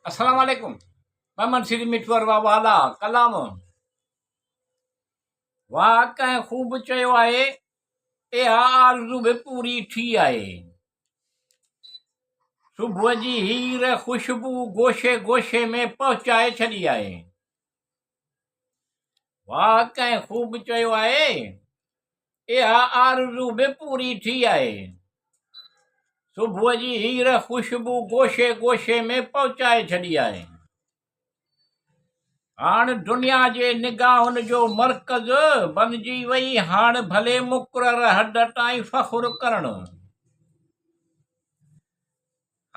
السلام عليڪم محمد سري مٺو اروا والا ڪلام واهه ڪنهن خوب چيو آهي اها آرزو به پوري ٿي آهي صبح جي هير خوشبو گوشي گوشي ۾ پهچائي ڇڏي آهي واهه ڪنهن خوب چيو آهي اها آرزو به پوري ٿي آهي. صبح جي هير خوشبو گوشي گوشي ۾ پهچائي ڇڏي آهي. هاڻ دنيا جي نگاهن جو مرڪز بنجي وئي، هاڻ ڀلي مقرر حد تائين فخر ڪرڻ.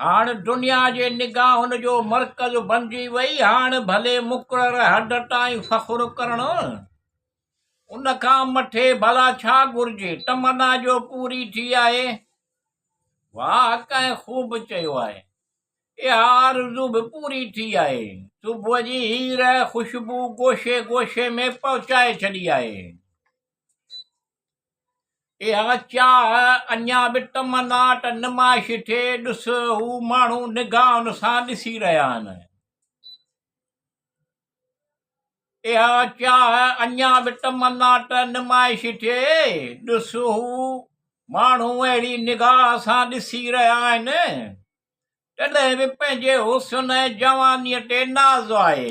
هاڻ دنيا جي نگاهن جو مرڪز بنجي وئي، هاڻ ڀلي مقرر حد تائين فخر ڪرڻ. ان کان مٿي ڀلا ڇا گهرجي، تمنا جو پوري ٿي آهي. واهه ڪنهن خوب چيو آهي. اها آرزو به پوري ٿي آهي. صبح جي هير خوشبو گوشي گوشي ۾ پهچائي ڇڏي آهي. اها چاهه اڃا به تمنا ته نمائش ٿئي، ڏس هو ماڻهو نگاهن سان ڏسي رهيا آهن. اها چاهه اڃا به تمنا ته نمائش ٿئي، ڏس هو ماڻهو اهڙي نگاهه سان ڏسي رهيا آهن، تڏهن به پنهنجي حسن ۽ جوانيء تي ناز آهي.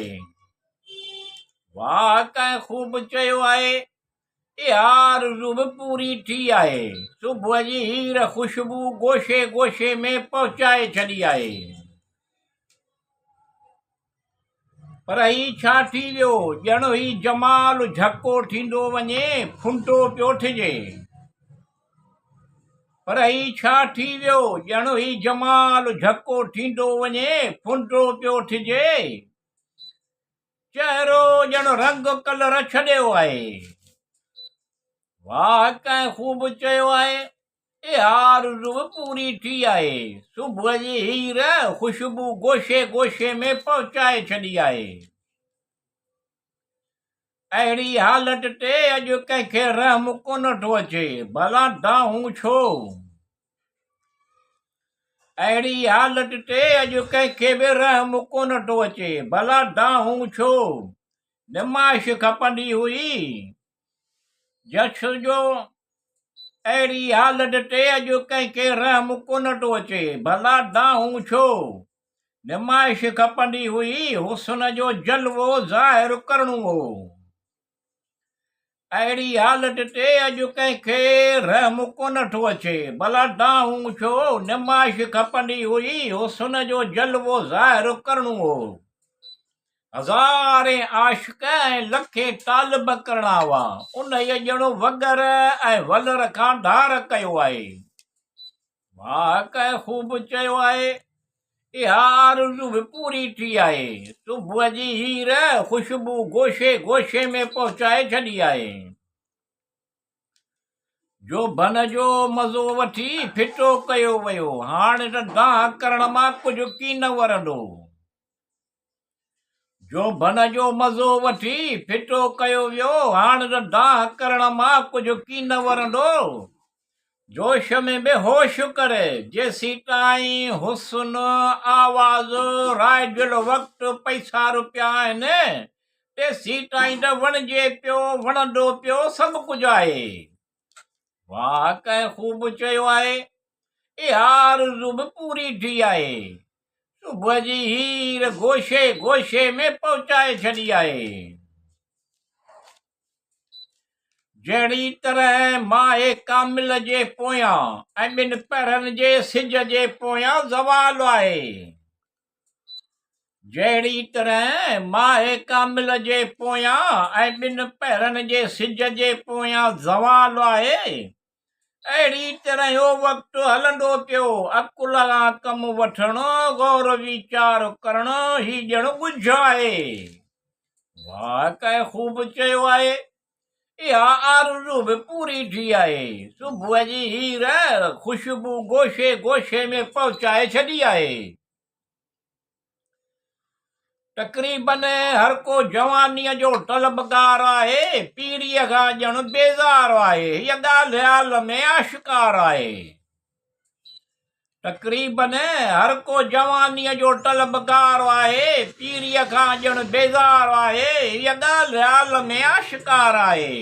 واهه ڪنهن خوب چيو آهي، اها آرزو به پوري ٿي آهي. صبح جي هير خوشبو گوشي گوشي ۾ پهچائي ڇڏي آهي. پر هي ڇا ٿي ويو، ڄڻ هي جمال جهڪو ٿيندو وڃي، ڦنڊو پيو ٿجي. پر هي ڇا ٿي ويو، ڄڻ هي جمال جهڪو ٿيندو وڃي، ڦنڊو پيو ٿجي. چهرو ڄڻ رنگ ڪلر ڇڏيو آهي. واهه ڪنهن خوب چيو آهي. اها آرزو به پوري ٿي آهي. صبح جي هير خوشبو گوشي گوشي ۾ پهچائي ڇڏي آهي. اهڙي حالت تي اڄ ڪنهن کي رحم ڪونه ٿو اچي، ڀلا دانهون ڇو؟ اهڙي حالت تي اڄ ڪنهن کي به رحم ڪونه ٿو اچي، ڀلا دانهون ڇو؟ نمائش کپندي هئي. جس جو اهڙي حالت تي اڄ ڪنهن کي رحم ڪونه ٿو اچي، ڀلا دانهون ڇو؟ نمائش کپندي هئي، حسن جو جلوو ظاهر ڪرڻو هو. اهڙي حالت تي اڄ ڪنهن کي رحم ڪونه ٿو اچي، ڀلا دانهون ڇو؟ نمائش کپندي هئي، حسن جو جلوو ظاهر ڪرڻو هو. هزارين عاشق ۽ لکين طالب ڪرڻا هئا، انهيء ڄڻ وڳر ۽ ولر کان ڌار ڪيو آهي. واهه ڪنهن خوب چيو آهي، اها آرزو به پوري ٿي آهي. صبح جي هير خوشبو گوشي گوشي ۾ پهچائي ڇڏي آهي. جوڀن جو مزو وٺي ڦٽو ڪيو ويو، هاڻ ته دانهن ڪرڻ مان ڪجهه ڪين ورندو. جوڀن جو مزو وٺي ڦٽو ڪيو ويو، هاڻ ته دانهن ڪرڻ مان ڪجهه ڪين ورندو. جوش ۾ به هوش ڪر، جيسيتائين حسن، آواز، رائج الوقت، پئسا روپيا آهن، تيسيتائين ته وڻجي پيو، وڻندو پيو، سڀ ڪجهه آهي. واهه ڪنهن خوب چيو آهي، اها آرزو به پوري ٿي آهي. صبح جي هير گوشي گوشي ۾ پهچائي ڇڏي آهي. جهڙي طرح ماهه ڪامل جي پويان ۽ ٻن پهرن جي سج جي پويان زوال آهي. جهڙي طرح ماهه ڪامل جي پويان ۽ ٻن پهرن جي سج جي پويان زوال آهي، اهڙي طرح اهو وقت هلندو پيو، عقل کان ڪم وٺڻ، غور ويچار ڪرڻ، هي ڄڻ ڳجهه آهي. واهه ڪنهن خوب چيو آهي، اها آرزو به پوري ٿي آهي. صبح جي هير خوشبو گوشي گوشي ۾ پهچائي ڇڏي آهي. تقريباً هر ڪو جوانيء جو طلبگار آهي، پيريء کان ڄڻ بيزار آهي، هيء ڳالهه عالم ۾ آشڪار آهي. تقريبن هر ڪو جوانيء جو طلبگار آهي، پيريء کان ڄڻ بيزار آهي، هيء ڳالهه عالم ۾ آشڪار آهي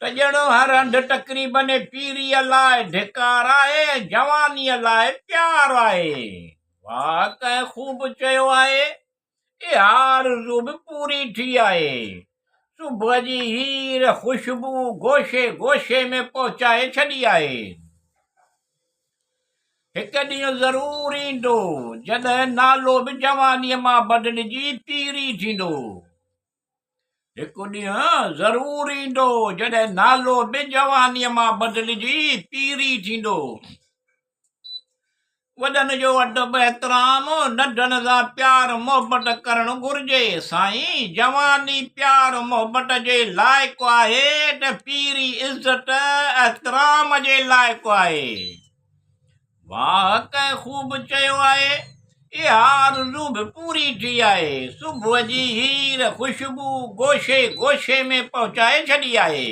ته ڄڻ هر هنڌ تقريبن پيريء لاء ڌڪار آهي ۽ جوانيء لاء پيار آهي. واهه ڪنهن خوب چيو آهي. اها آرزو به پوري ٿي آهي. صبح جي هير خوشبو گوشي گوشي ۾ پهچائي ڇڏي آهي. هڪ ڏينهن ضرور ايندو، جڏهن نالو به جوانيء مان بدلجي پيري ٿيندو. هڪ ڏينهن ضرور ايندو، جڏهن نالو به جوانيء مان بدلجي پيري ٿيندو. وڏن جو ادب احترام، ننڍن سان پيار محبت ڪرڻ گهرجي. سائين جواني پيار محبت جي لائق آهي ته پيري عزت احترام جي لائق آهي. واهه ڪنهن خوب چيو آهي. اها آرزو به پوري ٿي آهي. صبح جي هير خوشبو گوشي گوشي ۾ پهچائي ڇڏي آهي.